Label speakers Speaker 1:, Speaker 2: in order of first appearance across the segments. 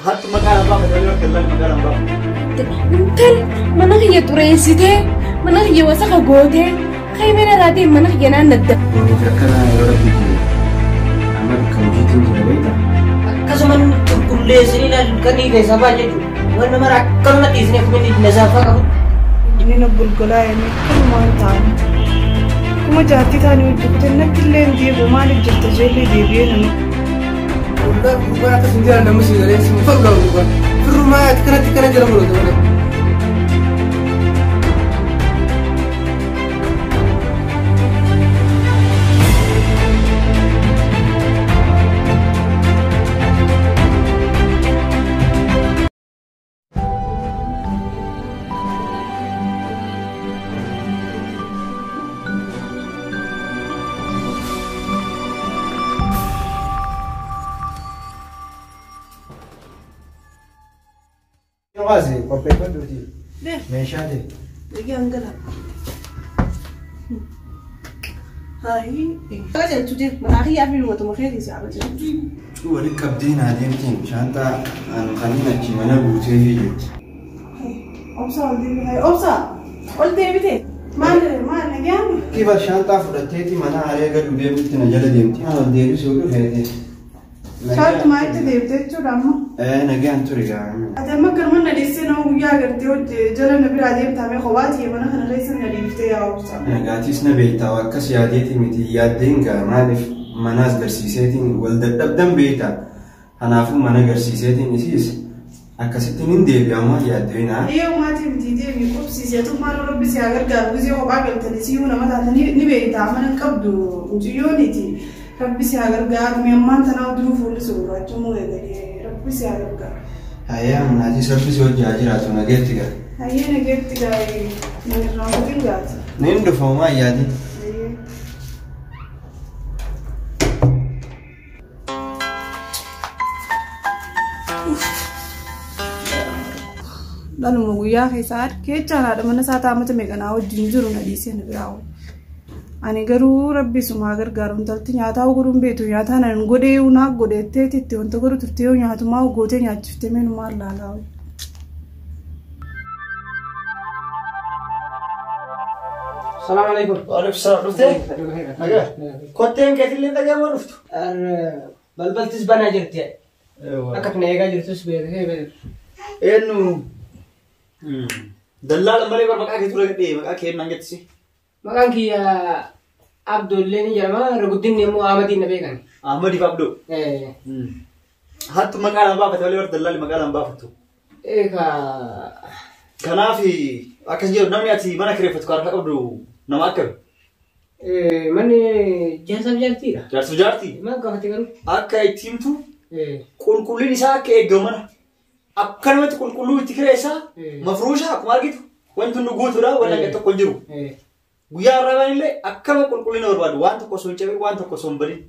Speaker 1: Hattu maqaa lambaa fayyadamuu dallaan maqaa lambaa.
Speaker 2: Intal mana kiyya xureessitee mana kiyya wasaka gootee kaymena raatee mana kiyya naan nadda.
Speaker 3: Akkana yeroo rabbi jiru amma bakka hojiitiin jira beektaa?
Speaker 4: Akkasuma qulqulleessanii ilaalanii keessaa ba'a jechuudha. Wanna mara akkanuma dhiisnee akkuma inni nazaafaa qabu.
Speaker 5: Inni na golgolaa inni akkanumaan ta'an. Akkuma jaartii taanii hojii natti illee hin deebi'u maaliif jirta jeellee deebi'ee nama.
Speaker 6: Gurbaan gurbaan akkas hin jiran namni si galee si faru gurbaan. Firrumaa kanatti kana jala mul'atu malee.
Speaker 3: Waasi qopheeffadhuuti. Meeshaa ta'e.
Speaker 5: Egaa hangala. Hayi. Qajeelchu deem mataa kiyyaa fi matuma keetii si haa qajeelchu.
Speaker 3: Walitti qabdee naa deemtiin shaantaa kanneen achi mana guutee fi jirti.
Speaker 5: Obsa ol deebite. Hayi obsa ol deebite. Maal maal nagaan?
Speaker 3: Kiba shaantaa fudhatteeti mana haree gadu deemtutti na jala deemti. Ol deebisuu dhufeete.
Speaker 5: Shaantumaa itti deebite jechuudha amma.
Speaker 3: Nagaan ture gaa.
Speaker 5: Ati amma akkanuma na dhiistee nama guyyaa agartee hojii jala na biraa deemtaame kophaati mana kana keessa na dhiiftee yaa obsa.
Speaker 3: Nagaatiis na beektaa akkas yaadeeti miti yaaddeen gaa maaliif manaas garsiiseetiin wal dadhabdan beektaa. Kanaafuu mana garsiiseetiin isiis akkasitti nin deebi'amaa yaaddeenaa.
Speaker 5: Iyyoo maatii miti deemi qubsiisee tummaan rabbi si haa gargaaru gisee kophaa galtanii siyyuu nama taatanii ni beektaa mana hin qabdu mucayyooniiti. Rabbi si haa gargaaru mi ammaan tanaa duruu fuulli si gurraachamuu eegalee rabbi si haa gargaaru.
Speaker 3: Hayyaa manaatis rabbi si wajji haa jiraatu nageetti gaa.
Speaker 5: Hayyee nageetti gaa'ee na irraanfatin gaati.
Speaker 3: Nin dhufa homaa yaadin.
Speaker 5: Hayyee. Dhaluma guyyaa keessaa harkee haadha mana isaa taa'amata meeqanaa wajjin jiru na dhiisee na biraa oole. Ani garuu rabbi sumaa gargaaru intalti nyaataa godhuun beektu nyaataa nan godhee naa godheettee itti wanta godhu turtee nyaatumaa gootee nyaachiftee meenumaa laalaa oole.
Speaker 4: Salaam alaikum.
Speaker 1: Waalaikum salaam dhuftee? Nagaa. Kotteen keetillee dhagahamaa dhuftu.
Speaker 4: Balbaltis banaa jirti. Akka kana eegaa jirtus beekee.
Speaker 1: Eenyu dallaala malee bar maqaa kee ture gadhee maqaa kee naan jettisi.
Speaker 4: Maqaan kiyya Abdullee ni jedhama. Irra guddinni immoo Ahmadiin na beekan.
Speaker 1: Ahmadiif Abdoo. Hattu maqaa lama baafate malee bar dallaalli maqaa lama baafattu.
Speaker 4: Egaa
Speaker 1: Kanaaf akkas jedhu namni ati mana kireeffatu kan harkaa qabdu nama akkami?
Speaker 4: Manni jaarsaaf jaartiidha.
Speaker 1: Jaarsaaf jaartii?
Speaker 4: Maal gaafate garuu?
Speaker 1: Akka itti himtu qulqullin isaa akka eegamu mana. Akkanumatti qulqulluu itti kireessaa mafruusha akkuma argitu wanti nu guutuudha waan akka tokko hin jiru. Guyyaa har'aa illee akkama qulqullina barbaadu waan tokko osoo hin cabin waan tokko osoo hin badin.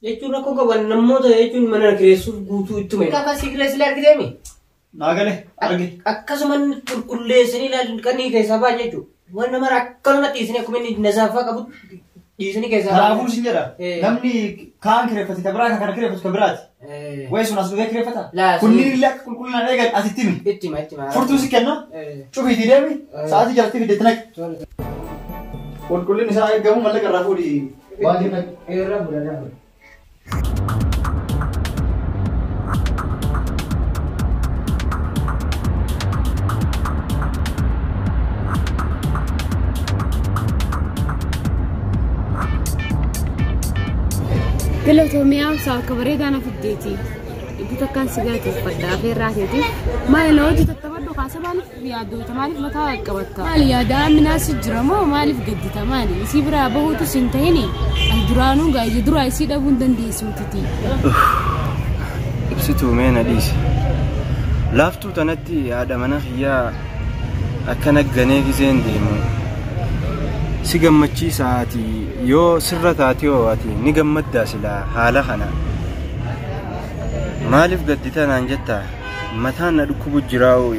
Speaker 4: Jechuun rakkoo qaban namoota jechuun mana kireessuuf guutuu ittuma. Gaafa si kireessilee argiteemi?
Speaker 1: Naa gale arge.
Speaker 4: Akkasuma qulqulleessanii ilaalanii keessaa ba'a jechuudha. Wanna mara akkanuma dhiisanii akkuma inni nazaafaa qabu dhiisanii keessaa ba'a.
Speaker 1: Kanaafuu isin jedha namni kaan kireeffate kan biraa kan kana kireeffatu kan biraati. Wayi sun as dhufee kireeffata? Kunniin illee akka qulqullinaan eegan asitti himi.
Speaker 4: Itti hima itti hima.
Speaker 1: Furtuu si kenna. Cufiitii deemi. Sa'aatii jalatti fidetti naqi. Qulqullin isaa eegamu mallaqa irraa fuudhi. Waan naqi.
Speaker 4: Irraa fuudha irraa fuudha.
Speaker 2: Galatoomii obsaa akka bareedaa na fiddeeti. Itti takkaan si galateeffadha afeerraa keetiif. Maali na hojii tattabadhu kaasa maaliif yaaddoota maaliif mataa qabatta? Maali yaada aminaa si jira moo maaliif gaddita maali? Isii biraa bahuutu sin tahini ati duraanuu gaayya duraa isii dhabuu hin dandeessuutiti.
Speaker 3: Ibsituu mee na dhiisi. Laaftuu tanatti haadha mana kiyyaa akkana ganee giseen deemu. Si gammachiisa ati yoo sirra taate hoo ati ni gammaddaa silaa haala kana. Maaliif gaddita naan jetta? Mataan na dhukkubu jiraa hoo.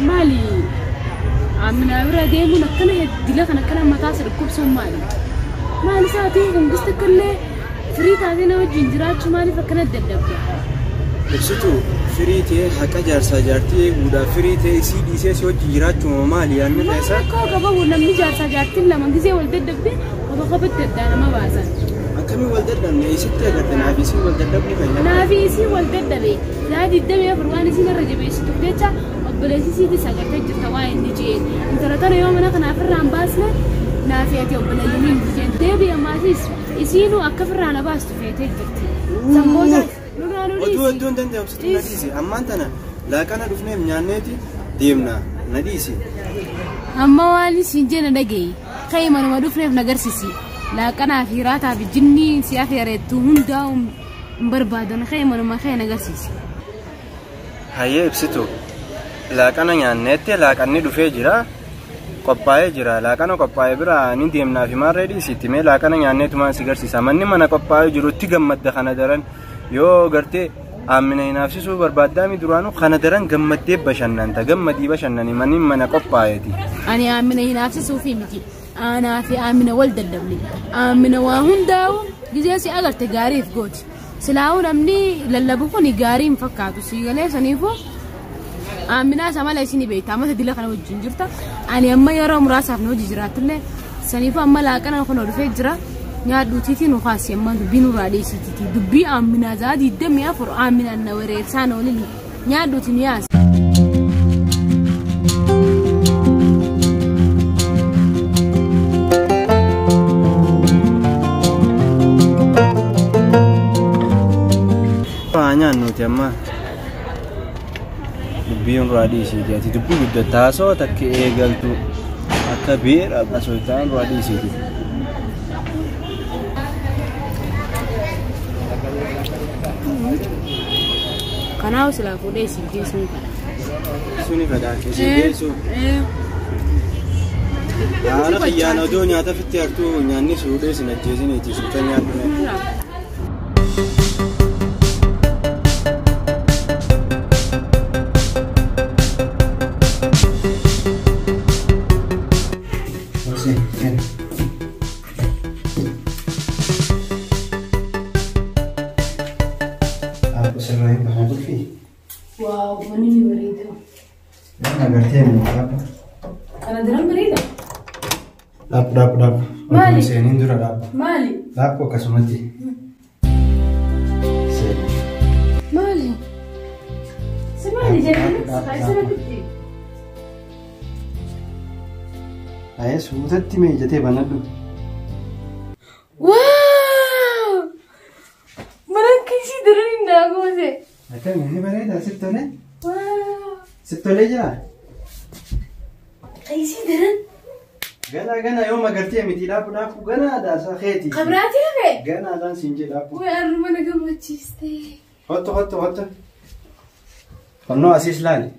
Speaker 2: Maali? Aminaa bira deemuun akkana dila kana akkana mataa si dhukkubsuun maali? Maali isaatiin kun gista akkallee firii taatee na wajjin jiraachuu maaliif akkana dadhabda?
Speaker 3: Ibsituu firii ta'ee haqa jaarsaa jaartii eeguudhaaf firii ta'ee isii dhiisee si wajjin jiraachuu maali yaadni
Speaker 2: Maal
Speaker 3: keessa?
Speaker 2: rakkoo qabamu namni jaarsaa jaartiin lama gisee wal daddabde qofa qofatti addaa nama baasan.
Speaker 3: Akkamiin wal dadhabne eessatti agarte naaf isii wal dadhabuu keenya?
Speaker 2: Naafi isii wal dadhabe saa 24 waan isiin irra jabeessituuf jecha obboleessi isiitis agartee jirta waa inni jeen. Intala tana yoo mana kanaaf irraa hin baasne naafi ati obboleeyyanii hin jeen. Deebi ammaasis isiinuu akka firraa na baastu feetee jirti. Sammoota nurraa nu
Speaker 3: Oduu
Speaker 2: dhiisi.
Speaker 3: oduu hin danda'u ibsituu na dhiisi. Ammaan tana laaqana dhufneef nyaanneeti deemna na dhiisi.
Speaker 2: Amma waan isin jena dhagaye kai manuma dhufneef na garsiisi. Laaqanaa fi raataa fi jinnii si afeereettu hundaa hin barbaadan kai manuma kee na garsiisi.
Speaker 3: Hayyee ibsitu laaqana nyaanneetti laaqanni dhufee jira qophaa'ee jira laaqana qophaa'ee bira ni deemnaa fi maarree dhiisitti mee laaqana nyaanneetumaan si garsiisa manni mana qophaa'ee jiru itti gammadda kana daran yoo gartee aamina hinaafsisuu barbaaddaami duraanuu kana daran gammaddee bashannanta gammadii bashannani manni mana qophaa'eeti.
Speaker 2: Ani aamina hinaafsisuufi miti. Aanaa fi aamina wal dadhabne. Aamina waa hundaa'u gizee si agarte gaariif gooti. Silaa'uu namni lallabu kun gaarii hin fakkaatu. Si galee saniifuu aaminaa isa mala isin beekta. Amma dila kana wajjin jirta. Ani amma yeroo muraasaaf na hojii jiraatullee saniifuu amma laaqana kun dhufee jira. Nyaadhuutiifi nu kaasi amma dubbii nurraa dhiisitiiti. Dubbii aaminaa za'a 24 aaminaan na wereersaan oolini. Nyaadhuuti nu yaasi.
Speaker 3: Waa nyaannuuti amma dubbii nurraa dhiisiiti ati dubbii guddataa haasawaa takka eegaltu akka beera haasawaa nurraa dhiisiiti.
Speaker 2: Kanaaf silaa fuudhee isin geessuu fedha.
Speaker 3: Suni fedhaa isin geessuu. Haala xiyyaan odoo nyaata fitti hartuu nyaanni suudhee isin ajjeesiniiti suuta nyaadhu.
Speaker 2: Waaw, manni ni bareeda.
Speaker 3: Agartee dhaabba.
Speaker 2: Kana daran bareeda.
Speaker 3: Dhaabbu dhaabbu dhaabbu.
Speaker 2: Maali?
Speaker 3: Seeniin dura dhaabbu.
Speaker 2: Maali?
Speaker 3: Dhaabbu akkasumatti. Seeni.
Speaker 2: Maali? Si maali jedhanii sana bitti?
Speaker 3: Ayee suutatti mee ijatee banadhu.
Speaker 2: Waaw! Mana keessi daran hin daagoose.
Speaker 3: Akkami inni bareeda sitti tolee?
Speaker 2: Waaw!
Speaker 3: Sitti tolee jiraa?
Speaker 2: Keessi daran.
Speaker 3: Gana gana yoo magartee miti dhaabbu dhaabbu ganaadha isaa keeti.
Speaker 2: Qabraatii hafe?
Speaker 3: Ganaadhaan siin jedhe dhaabbu.
Speaker 2: Way arruma na gammachiiste.
Speaker 3: Hottu hottu hottu. Fannoo asiis laali.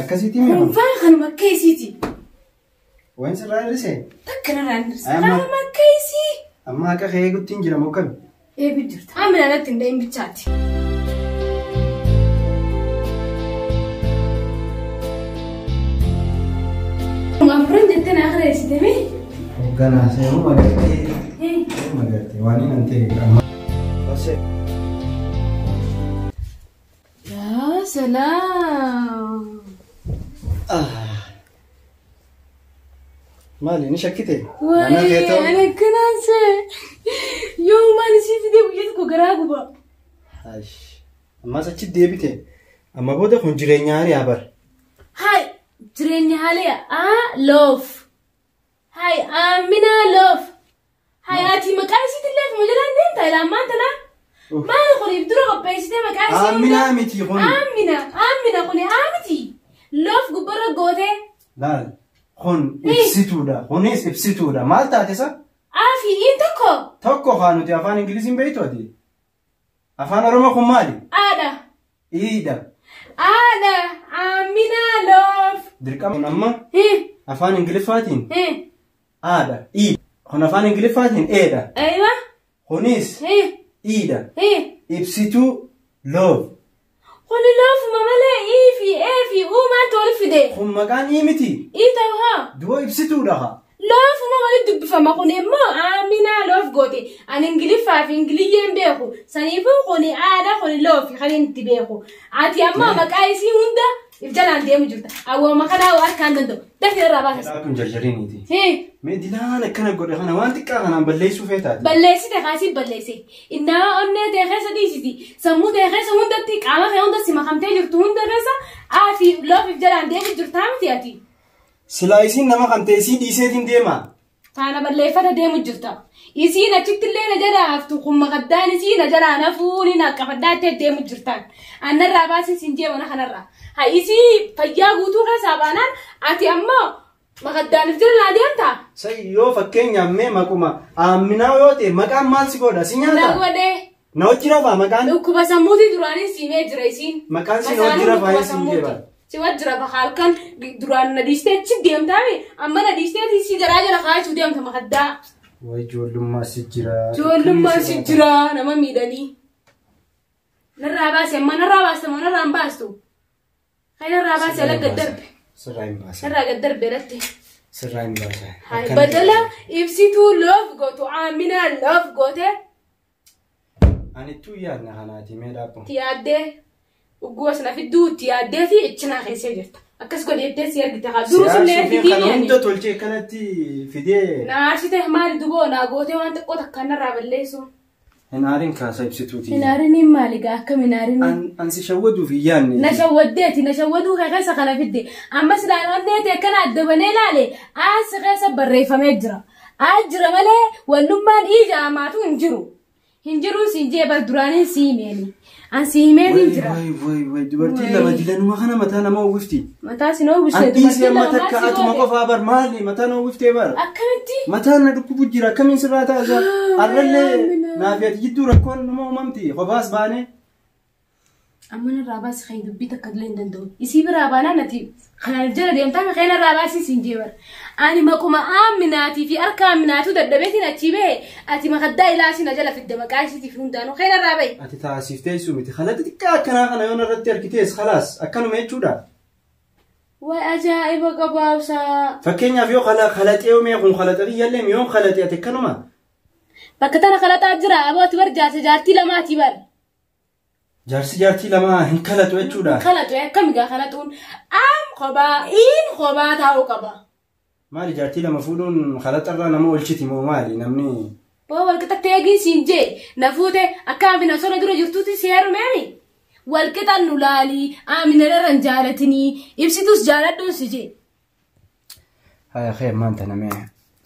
Speaker 3: Akkasitti mee kun?
Speaker 2: Kunfaan kanuma keessiiti.
Speaker 3: Waan sirraa hir'isee?
Speaker 2: Takka narraa hin hir'ise.
Speaker 3: Amma-
Speaker 2: Kanuma keessi.
Speaker 3: Amma haqa kee eeguutti hin jira moo kami?
Speaker 2: Eegu jirta. Amina natti hin dhahin bichaati. Afuran jettee na akhireessite mee?
Speaker 3: Ganaa seeruu magartee. Magartee waan inni hin ta'e amma. Osee.
Speaker 2: Yaa salaam.
Speaker 3: Maali ni shakkite? Mana kee
Speaker 2: Wayi
Speaker 3: ta'u?
Speaker 2: ani akkanaan see. Yoo maal isii fidee guyyaa tokko garaa guba.
Speaker 3: Ash. Ammas achi deebite. Amma booda kun jireenya haaraa bara.
Speaker 2: Hai jireenya haalee aa loof. Hai Amina loof. Hai ati maqaa isiitillee fi majalaan deemta ilaamaan tana. Maali kuniif dura qopheessitee maqaa isii
Speaker 3: Amina miti kun.
Speaker 2: Amina Amina kuni haa miti. Loof gubbarra gootee.
Speaker 3: Laal. Kun ibsituudha. Kunis ibsituudha. Maal taate isa?
Speaker 2: Aa fi iin tokko.
Speaker 3: Tokko haa nuti afaan Ingiliziin beektu ati. Afaan Oromoo kun maali?
Speaker 2: Aadha.
Speaker 3: Iidha.
Speaker 2: Aadha. Amina loof.
Speaker 3: Dirqama kun amma afaan Ingiliffaatiin
Speaker 2: Hii.
Speaker 3: aadha. Iidha. Kun afaan Ingiliffaatiin eedha.
Speaker 2: Aywa.
Speaker 3: Kunis
Speaker 2: Hii.
Speaker 3: iidha.
Speaker 2: Hii.
Speaker 3: Ibsituu loof.
Speaker 2: Kuni loofuma malee ii fi ee fi uu maaltu wal fide?
Speaker 3: Kun maqaan ii miti.
Speaker 2: Ii ta'u haa.
Speaker 3: Du'a ibsituudha haa.
Speaker 2: Loofuma walitti dubbifama kun immoo Aaminaa loof goote. Ani Ingiliffaa fi Ingiliyyeen beeku. Saniifuu kuni aadha kuni loofi kan inni itti beeku. Ati ammoo maqaa isii hunda if jalaan deemu jirta. Awwaama kanaa harkaan danda'u. Dafii irraa baasas.
Speaker 3: Kun jarjariiniiti.
Speaker 2: Hee.
Speaker 3: Mee dilaan akkana godhe kana waan xiqqaa kanaan balleessuu feetaati.
Speaker 2: Balleessite kaasii balleesse. Innaa onnee ta'e keessa dhiisiti. Sammuu ta'e keessa hundatti qaama kee hunda si makamtee jirtu hunda keessa aafi loofiif jalaan deemu jirtaa miti ati.
Speaker 3: Silaa isiin nama kan ta'e isii dhiiseetiin deema.
Speaker 2: Taana balleeffata deemu jirta. Isiin achitti illee na jala haftu kun maqaddaan isii na jalaa nafuu ni naqqafaddaa itti deemu jirtaan. Annarraa baasin siin jee mana kanarraa. Ha isii fayyaa guutuu keessaa baanaan ati ammoo maqaddaaniif jala naa deemtaa?
Speaker 3: Sai yoo fakkeenyaaf mee maquma Aaminaa yoo ta'e maqaan maal si godha si
Speaker 2: Na
Speaker 3: nyaata?
Speaker 2: godhee.
Speaker 3: Na wajji rafaa maqaan?
Speaker 2: Dhukkuba sammuutii duraanii siimee jira isiin.
Speaker 3: Maqaan si na wajji rafaa hin siin jee bara.
Speaker 2: Si wajji rafa halkan duraan na dhiistee achi deemtaami amma na dhiistee si garaa jala kaachuu deemta makaddaa.
Speaker 3: Wayi ijoollummaa si jira.
Speaker 2: Ijoollummaa si jira nama miidhanii. Narraa baase amma narraa baaste moo narraa hin baastu? Kan narraa baase ala gad darbe.
Speaker 3: Sirraa hin baasa.
Speaker 2: Narraa gad darbe irratti.
Speaker 3: Sirraa hin baasa.
Speaker 2: Hai badala ibsituu loof gootu Aaminaa loof goote.
Speaker 3: Ani ittuu yaadna kanaati mee dhaabbu.
Speaker 2: Itti yaaddee ugguu sana fidduu itti yaaddee fi ichinaa keessee jirta. Akkas godheettee si argite haa duruu sullee
Speaker 3: Siyaasuu fi
Speaker 2: fidii
Speaker 3: kana
Speaker 2: ni
Speaker 3: hunda tolchee kanatti fidee.
Speaker 2: Na aarsite maali duboo naa gootee waan xiqqoo takka narraa balleessu.
Speaker 3: Hin aarin kaasa ibsituuti.
Speaker 2: Hin aarin maali gaa akkam hin aarin?
Speaker 3: An si shawwaduuf hin yaadne.
Speaker 2: Na shawwaddeeti na shawwaduu kee keessa kana fidde. Amma silaan onnee ta'e kana adda banee ilaale aasi keessa barreeffamee jira. Aas jira malee wannummaan ija amaatu hin jiru. Hin jiru siin jee bar duraaniin si himeeni. An si himeen hin jira.
Speaker 3: Wayi wayi wayi dubartiin lama dilanuma kana mataa nama uwwifti.
Speaker 2: Mataa si na uwwiste
Speaker 3: An dhiisee
Speaker 2: dubartiin
Speaker 3: amma
Speaker 2: lama
Speaker 3: takka
Speaker 2: maal si
Speaker 3: atuma
Speaker 2: goote?
Speaker 3: qofaa bar maali mataa na uwwiftee bar.
Speaker 2: Akkamitti?
Speaker 3: Mataan na dhukkubu jira akkamiin sirraa taasisaa? Arrallee
Speaker 2: Amina.
Speaker 3: naaf ati jidduu rakkoon nama uumamti qofaas baanee.
Speaker 2: Amma narraa baasi kan dubbii takka illee hin danda'u. Isii biraa baanaan ati kana jala deemtaa kan narraa baasi siin jee bara. Ani maquma Aaminaatii fi harka Aaminaatuu dadhabeetiin achii bahe ati makaddaa ilaasii na jala fidde maqaa isiitiif hundaanuu kan narraa bahe.
Speaker 3: Ati taasiftee miti kalatti xiqqaa akkanaa kana yoo narratti argitees khalaas akkanuma jechuudha.
Speaker 2: Waay ajaa'iba qabaabsaa.
Speaker 3: Fakkeenyaaf yoo kalaxee mee kun kalaxa biyyallee yoo kalaxee ati akkanuma.
Speaker 2: Bakka tana kalaxaa jira aboo ati bar jaarsa jaartii lamaatii bar.
Speaker 3: Jaarsi jaartii lama hin kalaxu jechuudha.
Speaker 2: Kalaxu akkami gaa kalaxuun am kophaa in kophaa taa'uu qaba.
Speaker 3: Maali jaartii lama fuudhuun kalaxarraa nama oolchiti moo maali namni?
Speaker 2: Boo walqixa eegiin siin jee na fuute akka Amina sona dura jirtuutti si heerumeemi. Walqixa nu laalii Amina irra hin jaalatinii ibsitus jaaladhuun si jee.
Speaker 3: Haya khee maanta namee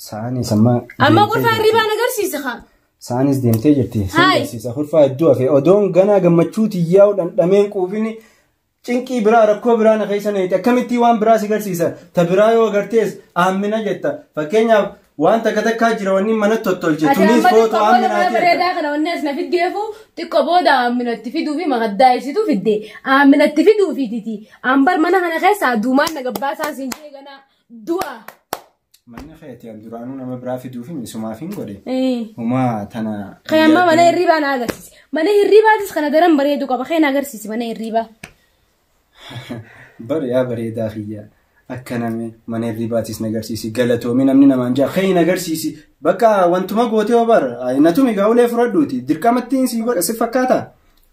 Speaker 3: sa'aanis amma.
Speaker 2: Amma qulfaa hirribaan agarsiisa haa.
Speaker 3: Sa'aanis deemtee jirti.
Speaker 2: Hayi.
Speaker 3: Agarsiisa kurfaa hedduu hafe odoon ganaa gammachuu xiyyaa'u dhandhameen quufini cinqii biraa rakkoo biraa na keessa na akkamittii waan biraa si agarsiisa ta biraa yoo agartees Aamina jetta fakkeenyaaf waan takka takkaa jira wanni mana tottolche
Speaker 2: Ati
Speaker 3: tunis
Speaker 2: amma
Speaker 3: footoo
Speaker 2: xiqqoo booda mana
Speaker 3: Aaminaati
Speaker 2: bareedaa kana wanni as na fiddeefu xiqqoo booda Aaminatti fiduu fi makaddaa isitu fidde Aaminatti fiduu fiititi ambar mana kana keessaa duumaan na gabbaasaa siin jee ganaa du'a.
Speaker 3: Manni keetii an duraanuu nama biraa fiduu fi misumaaf hin godhe. Homaa tana.
Speaker 2: Kan amma mana hirribaa na agarsiise. Mana hirribaatis kana daran bareedu qaba. Kan agarsiise mana hirribaa.
Speaker 3: Bar yaa bareedaa kiyya. Akka namni mana hirribaatis na agarsiisi. Galatoomii namni namaan jaa kan hin agarsiisi. Bakka wantuma gootee hoo bar natumi gaa'ulee fudhadhuuti. Dirqamattiin si godha si fakkaata.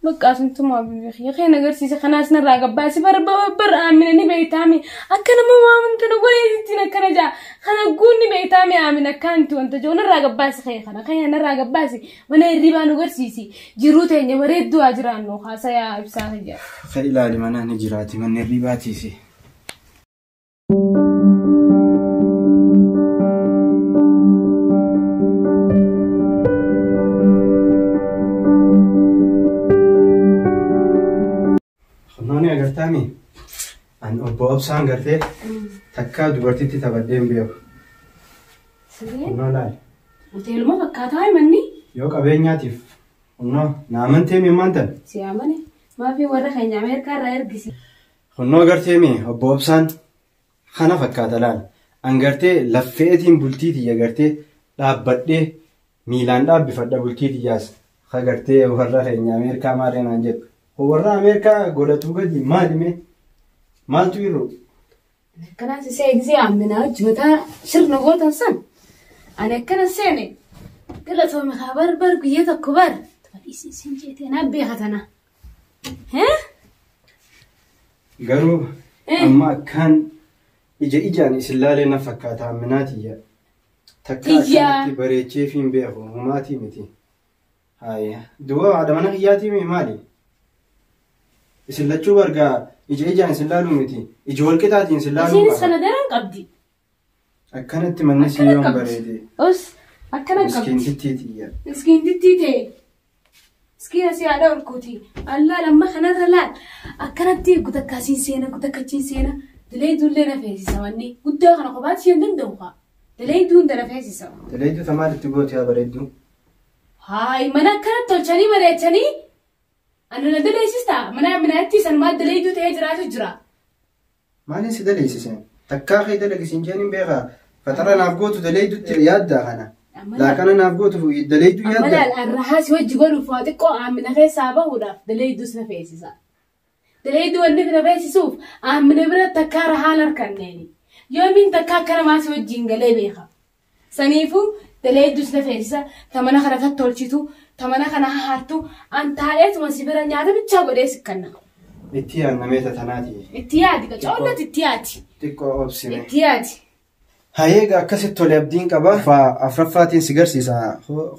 Speaker 2: Bakka asumtumaa biyya kan agarsiise kanaas narraa gabbaasi bar bar Aamina ni beektaami. Akka nama waamtu na godheesittiin akkana jaa. Kana guunni beektaami Aamina akkaanti wanta jiru narraa gabbaasi kee kana kan narraa gabbaasi mana hirribaa nu agarsiisi. Jiruu teenya bareedduu haa jiraannu haasayaa ibsaa kiyya.
Speaker 3: Kan ilaali mana ni jiraati manni hirribaatiisi. Qonnoonni agartaami? An obbo Obsaan gartee takkaa dubartiitti taphadhee hin beeku. Qonnoo laali.
Speaker 2: Hoteeluma fakkaataa manni.
Speaker 3: Yoo qabeenyaatiif qonnoo na amantee mi maantan?
Speaker 2: Si amane maafi warra keenya Ameerikaa irraa ergisi.
Speaker 3: Qonnoo gartee mi obbo Obsaan kana fakkaata laali. An gartee laffeetiin bultii tiyya gartee dhaabbadhee miilaan dhaabbifadha bultii tiyyaas. Ha gartee warra keenya Ameerikaa maarree naan jedhu. Warra Ameerikaa godhatuu gadi maali mee? Maaltu jiru?
Speaker 2: Akkana si seegsee amminaa hojii mataa sirna gootan san. Ani akkana seene galatoome haa bar guyyaa tokko bar. Isin sin jeetee naa beeka tana.
Speaker 3: Garuu amma akkaan ija ijaan isin laalee na fakkaata amminaatiyya. Takka akkanatti bareechee fi hin beeku humaatii miti. Haaya du'a haadha mana kiyyaatii mi maali? Isin lachuu bargaa ija ijaan isin laaluu miti. Ija wal qixaatiin isin laaluu.
Speaker 2: Isiinis kana daran qabdi.
Speaker 3: Akkanatti manni si yoon bareede.
Speaker 2: Os akkana qabdi.
Speaker 3: Miskiintittiitiyya.
Speaker 2: Miskiintittii ta'e. Miskiina si haadha olkuuti. Allaa lamma kanarra laal. Akkanatti gutakkaasiin seena gutakkachiin seena. Dalee duullee na feesisa wanni. Guddaa kana kophaatti isheen danda'u haa. Dalee duunda na feesisa.
Speaker 3: Dalee duuta maalitti gooti haa bareeddu?
Speaker 2: Haay mana akkanatti tolchanii bareechanii. Ani na daleessista mana minaatti sanumaa daleeyyuu ta'ee jiraatu jira.
Speaker 3: Maaliin si daleessiseen? Takkaa kee dalagisiin jeen hin beekaa. Fatara naaf gootu daleeydutti yaaddaa kana. Laaqana naaf gootu daleeyduu yaaddaa.
Speaker 2: Amma laal si hojii godhuuf waa xiqqoo aamina keessaa bahuudhaaf daleeydus na feesisa. Daleeyduu wanni na feesisuuf aamina bira takkaa rahaan harkanneeni. Yoomiin takkaa akka namaa si wajjin galee beeka. Saniifuu daleeydus na feesisa. Tamana kana tattolchitu. Tamana kana haartu an taa'eetuma si bira nyaata bichaa godhee sikkanna.
Speaker 3: Itti yaadnameeta tanaati.
Speaker 2: Itti yaadi qacoollotti itti yaadi.
Speaker 3: Xiqqoo obsime.
Speaker 2: Itti yaadi.
Speaker 3: Hayeega akkasitti tole abdiin qaba. Afraffaatiin si garsiisa.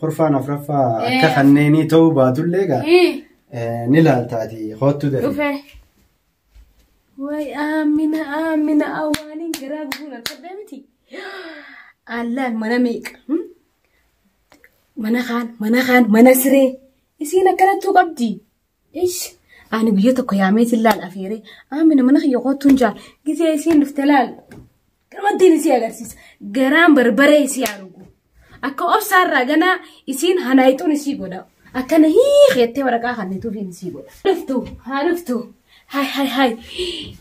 Speaker 3: Horfaan afraffaa akka kanneenii ta'uu baatullee egaa ni laaltaati hoottu darbe.
Speaker 2: Dhufe. Wayi aamina aamina awaaniin garaa gubuun harkadhee miti. Allaan mana meeqa? Mana kaan mana siree isiin akkanattuu qabdi. Ish ani guyyaa tokko yaameetiin laal afeeree aamina mana kiyya kootuun jaal gisee isiin dhufte laal gamaddiin isii agarsiisa garaan barbaree isii arguu akka obsaarraa ganaa isiin hanaayixuun isii godha akkana hiikeettee waraqaa kannituufiin isii godha. Dhuftu haa dhuftu hay hay hay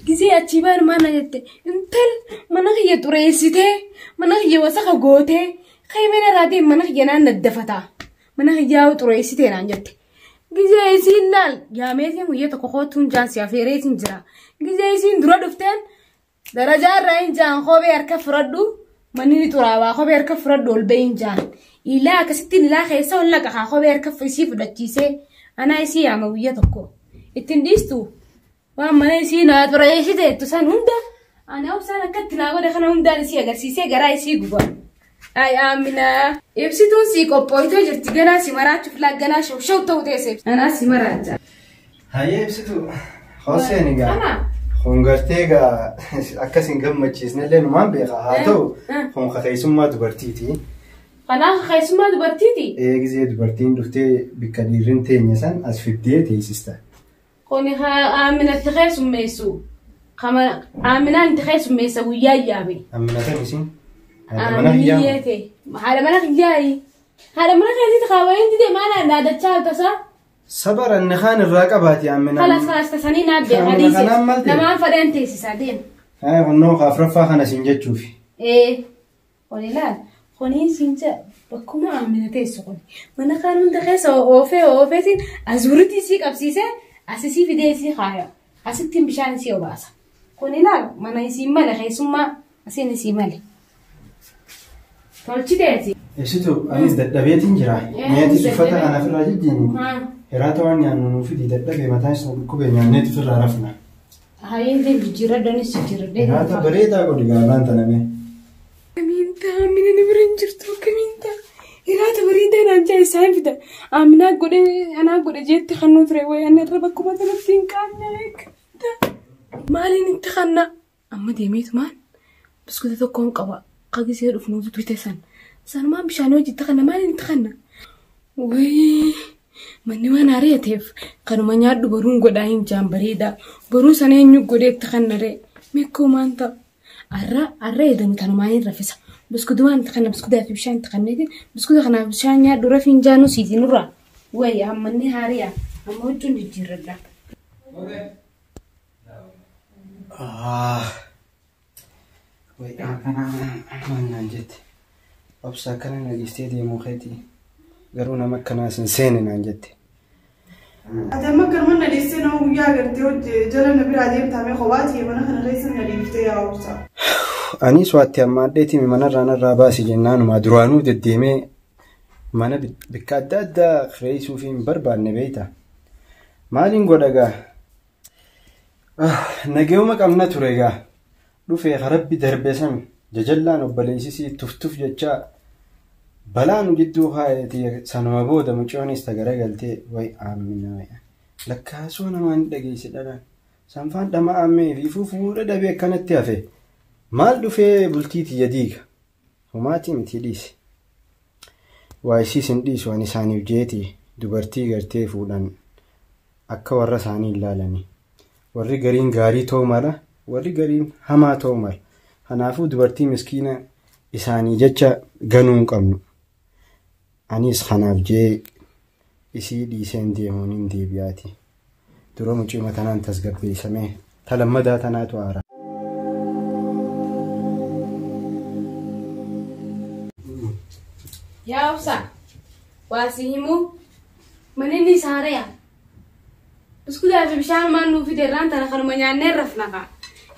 Speaker 2: gisee achii baan mana jette intal mana kiyya xureessitee mana kiyya wasaka gootee. Kaymena raadii mana kiyya naddafata. Mana kiyyaa xureessitee naan jette. Gisee isiin laal yaameetiin guyyaa tokko kootuun jaansi afeereetiin jira. Gisee isiin dura dhufteen darajaa irraa hin jaan kophee harka fudhadhu manni ni xuraawaa kophee harka fudhadhu ol ba'ee hin jaan. Ilaa akkasittiin ilaa keessa ol laqa kophee harka isii fudhachiisee anaa isii yaama guyyaa tokko. Ittiin dhiistu waan mana isii naa xureessiteettu san hunda ana obsaan akkatti naa godhe kana hundaan isii agarsiisee garaa isii guba. Ay Amina, ibsituun si qophooytee jirti ganaa si maraachuuf laagganaa shawshaw ta'uu teesse. Anaa si maraacha.
Speaker 3: Hayyee ibsitu hooseen egaa hongartee egaa akkas hin gammachiisnellee numaan beeka haa ta'u honka keessummaa dubartiiti.
Speaker 2: Kanaaf keessummaa dubartiiti?
Speaker 3: Eegisee dubartiin dhuftee bikka dhiirrin teenya san as fiddee teessista.
Speaker 2: Kuni Aminatti keessummeessu. Aminaan itti keessummeessa guyyaa yaame.
Speaker 3: Amina kan isin?
Speaker 2: Haadha mana kiyyaayi. Haadha mana keessitti kaawwanii didee maal dhaadachaa tasaa?
Speaker 3: Sabara inni kaan irraa qabaati amina.
Speaker 2: Kalas kalas tasanii naaf beekaa dhiise. Namaan fadhaan teessisaa deema.
Speaker 3: Haa kunnoo afraffaa kana siin jechuufi.
Speaker 2: Kuni laal kuni siin jedha bakkuma amina teessu kuni. Mana kaan hunda keessa oofee oofeetiin azuuritii isii qabsiisee asisii fidee isii kaaya. Asittiin bishaan isii obaasa. Kuni laal mana isii male keessummaa asiin isii male. Tolchiteeti.
Speaker 3: Ibsitu anis dadhabeetiin jira. Nyaati uffata kana ofirraa jijjiirni. Hiraata waan nyaannu nuuf fidii dadhabee mataan isaa dhukkubee nyaanneetu ofirraa rafna.
Speaker 2: Hayyee jijjiirradhaanis jijjiirradhee.
Speaker 3: Hiraata bareedaa godhi gaabaan taname.
Speaker 2: Akkamiin ta'a amina ni bira hin jirtu akkamiin ta'a. Hiraata bareedaa naan jaa isaan fida. Aminaa godhe anaa godhe jeetti kannuu ture wayii ani irra bakkuma sanatti hin qaamne akkamiin ta'a. Maaliin itti kanna? Amma deemeetu maal? Biskuuta tokkoon qaba. Qagisee dhufnuutu bite san. Sanumaan bishaan hojiitti kanna maaliin itti kanna? Wayii manni waan ari'ateef kanuma nyaadhu baruun godhaa hin jaan bareedaa. Baruu sana eenyu godhee itti kanna ree? Meekkoo maan ta'a? Arra eedanu tanumaan hin rafisa. Biskuuta waan itti kanna biskuutaa fi bishaan itti kanneetiin biskuuta kanaaf bishaan nyaadhu rafiin jaanuu siitiin nurraa. Wayii ammanni haari'a. Amma huccuun jijjiirradha.
Speaker 3: Wayii akkana maal naan jette. Obsa akkana nageessee deemuu keetii garuu nama akkanaas hin seene naan jette.
Speaker 5: Ati amma akkanuma na dhiistee nama guyyaa agartee hojii jala na biraa deemtaamee kophaati mana kana keessa na dhiiftee yaa obsa.
Speaker 3: Anis waatti amma addeetii manarraa narraa baasi jennaanuma duraanuu deddeemee mana bikka adda addaa kireessuuf hin barbaanne beekta. Maaliin godha gaa? Nageuma qabna ture gaa. Dhufee rabbi darbe san jajallaan obboleessisii tuftuf jechaa balaan jidduu haayati sanuma booda mucoonis tagaragaltee way aaminaa lakkaasoo namaan dhageesse dhalaan sanfaan dhama'amee fi fuudha dhabee akkanatti hafe maal dhufee bultii tiyya diiga homaatii miti dhiise waa isiis hin dhiisu ani isaaniif jeeti dubartii gartee fuudhan akka warra isaanii ilaalanii warri gariin gaarii ta'uu mala warri gariin hamaa ta'uu mala kanaafuu dubartii miskiina isaanii jecha ganuu hin qabnu. Anis kanaaf jee isii dhiiseen deemuun hin deebi'aati. Dura mucima tanaan tasgabbeessamee talammadaa tanaatu aara.
Speaker 2: Yaa obsa, waa si himuu manni ni saareya. Buskutaa fi bishaan maan nuu fide irraan tana kanuma nyaannee rafna kaa.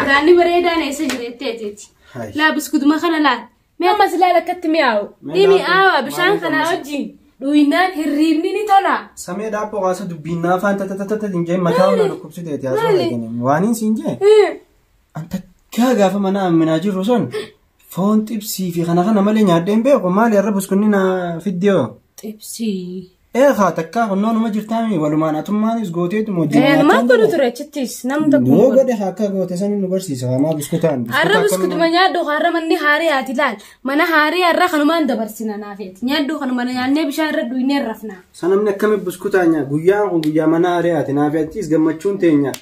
Speaker 2: Iraanni bareedaan eessa jireetteeteeti. Laa buskutuma kana laal. Mee ammas ilaala akkatti mi'aawu. Ni mi'aawa bishaan kanaa wajjin dhuginaan hirriibni ni tola.
Speaker 3: Samee daabboo kaasa dubbiin afaan tatatata hin jeen mataa hunda dhukkubsiteeti haasoo eeganii. Waan hin siin jee. Anta kaa gaafa mana amminaa jirru sun foon xibsii fi kana kana malee nyaadheen beeku maali har'a buskunni na fiddiyoo.
Speaker 2: Xibsii.
Speaker 3: Eegaa takkaa kunnoonuma jirtaami walumaan atummaanis gooteetu hojii.
Speaker 2: Maal godhu ture achittis namni tokko.
Speaker 3: Noo godhe akka goote sani nu barsiisa hamaa buskutaan.
Speaker 2: Har'a buskutuma nyaadhu har'a manni haarii haati laal mana haarii har'a kanumaan dabarsina naafeeti nyaadhu kanuma nyaannee bishaan irra dhugnee rafna.
Speaker 3: Sanamni akkami buskutaa nyaa guyyaan kun guyyaa mana haarii haati naafeettis gammachuun teenya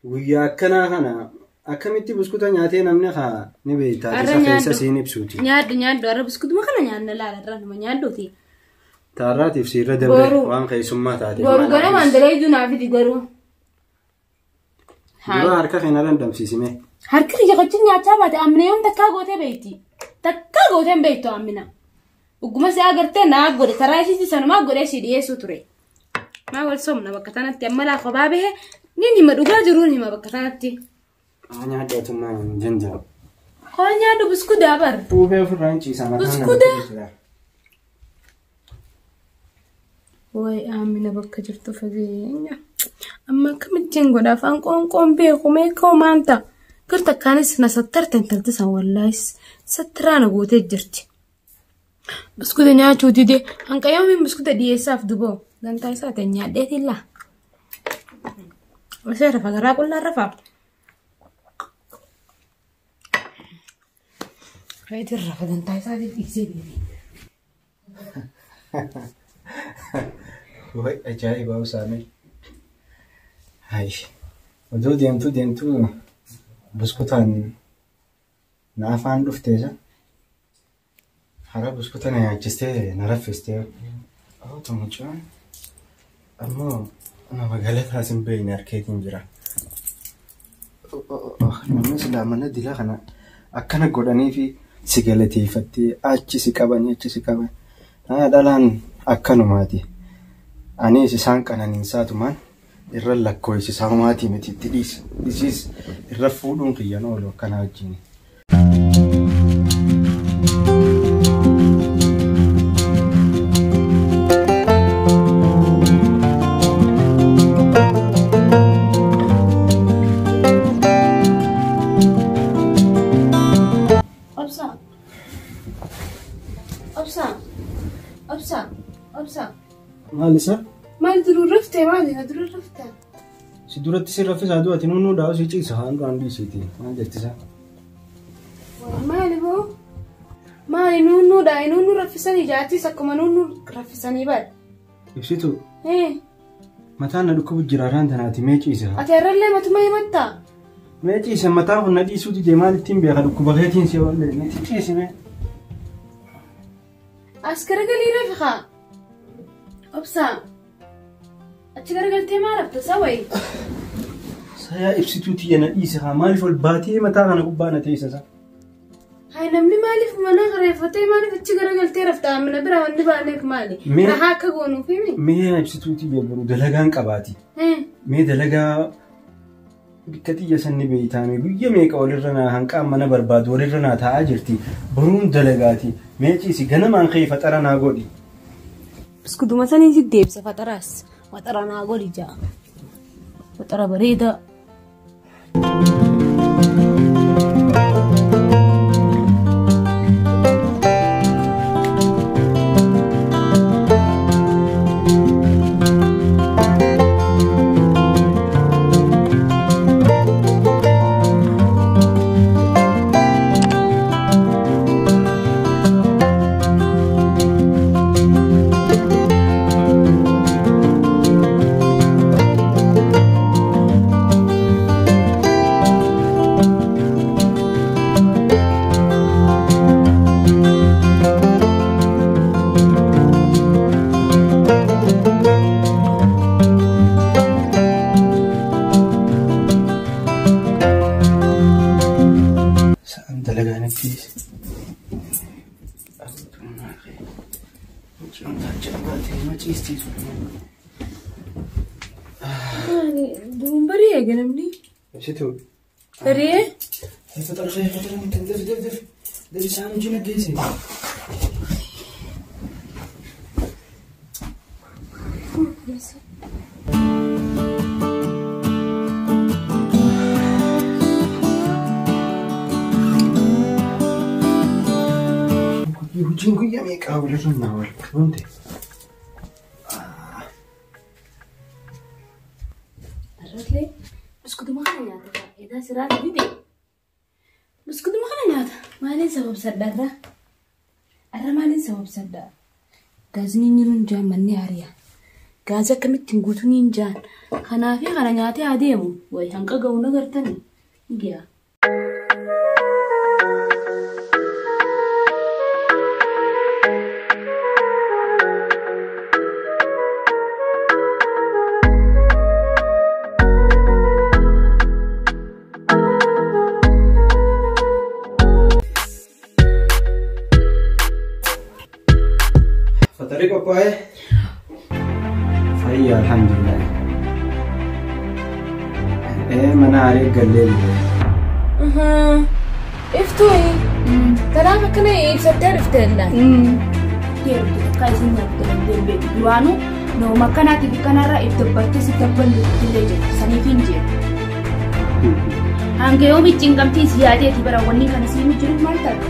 Speaker 3: guyyaa akkanaa kana akkamitti buskuta nyaatee namni haa ni beektaa isa keessa siin ibsuuti.
Speaker 2: Nyaadhu nyaadhu har'a buskutuma kana nyaanna laal har'a numa nyaadhuuti.
Speaker 3: Taarraatiif siirra dabre waan keessummaa taate.
Speaker 2: Boru ganamaan dalee naafiti garuu.
Speaker 3: Dura harka keenya dandamsiisime.
Speaker 2: Harki kiyya qochin nyaachaa baate amina yoom takkaa gootee beekti. Takkaa gootee hin beektu amina. Ugguma si agartee naa godhe taraa ishiitti sanumaa godhee si dhiyeessuu ture. Maa wal somna bakka tanatti amma laa kophaa bahe ni hima dhugaa jiruun hima bakka tanatti.
Speaker 3: Nyaadhaatummaa hin danda'u.
Speaker 2: Koo nyaadhu buskudaa bar.
Speaker 3: Fuufee ofirraa hin ciisa mataa
Speaker 2: Buskudaa. Way amina bakka jirtu fageenya. Amma akkamittiin godha afaan qoonqoon beeku meeqa maanta. Garta kaanis na sattarte intalti san wallaayis sattiraa na gootee jirti. Buskuta nyaachuu dide hanqayyoomiin buskuta dhiyeessaaf duboo gantaa isaa ta'e nyaadheetiin laa. Osoo rafa garaa qullaa rafaa. Reetiin rafa gantaa isaatiif dhiisee deeme.
Speaker 3: Way ajaa'iba Usaamee. Hai. Oduu deemtuu deemtuu buskutaan na afaan dhuftee isa. Hara buskuta na nyaachistee na raffistee. Awwaata mucaan ammoo nama galataas hin beekne harkeetiin jira. Namni silaa mana dilaa kana akkana godhanii fi si galateeffattee achi si qabanii achi si qaban. Dhalaan akkanumaati. Anis isaan qananiinsaatumaan irra lakkoofsisaa homaatii miti itti dhiisa. Isiis irra fuudhuun kiyyan oolu akkanaa wajjin.
Speaker 2: Obsa. Obsa. Obsa. Obsa.
Speaker 3: Maal isa?
Speaker 2: Maal duruu raftee maali na duruu raftee?
Speaker 3: Si duratti si raffisaa du'ati nunnuu daa'u si ciisa haan duraan dhiisiiti. Maal jettisa?
Speaker 2: Maali boo? Maali nunnuu dhaa nunnuu raffisanii jaartis akkuma nunnuu raffisanii bari.
Speaker 3: Ibsitu. Mataan na dhukkubu jira raan tanaati mee ciisa.
Speaker 2: Ati har'allee matuma himattaa?
Speaker 3: Mee ciisa mataan kun na dhiisuu didee maal ittiin beeka dhukkuba keetiin si wallee mee ciisi mee.
Speaker 2: As garagalii rafi haa. Obsa. Achi garagaltee maal rafta sawai?
Speaker 3: Sayaa ibsituu tiyya na dhiise haa maaliif ol baatee mataa kana gubbaa na teessisa?
Speaker 2: Hai namni maaliif mana kireeffatee maaliif achi garagaltee rafta amina bira wanni baaneef maali? Rahaa akka goonuuf himi?
Speaker 3: Mee ibsituu tiyya garuu dalagaan qabaati. Mee dalagaa bikka xiyya sanni beeytaame guyya meeqa walirra naa hanqaan mana barbaadu walirra naa taa'aa jirti. Boruun dalagaati. Mee ciisi ganamaan ka'ii faxara naa godhi.
Speaker 2: Biskutuma saniin si deebisa faxaraas. Faxara naa godhi ja'a. Faxara bareedaa.
Speaker 3: Hojiin guyyaa meeqaa walirra naa wal qabamte?
Speaker 2: Arratlee biskutuma kana nyaata. Edaa siraata dide. Biskutuma kana nyaata. Maaliin sababsadha irra? Arra maaliin sababsadha? Gaazni inni hin jaan manni hariya. Gaazii akkamittiin guutuun hin jaan. Kanaaf kana nyaatee adeemu. Wayi hanqa ga'u nagartani. Giyaa.
Speaker 3: Faxarri qophaa'e? Fayyaa alhamdulillah. Mana haree gallee illee.
Speaker 2: Iftuun kanaaf akkana ibsattee dhuftee illaan. Deemtu takka isin nyaattu dandeen beeku. Duraanuu nooma akkanaatiif kanarraa if dabbartee si dabballu illee jirtu saniif hin jiru. Hanga yoomii cinqamtii si yaadeeti bara wanni kana siin jiru maal taate?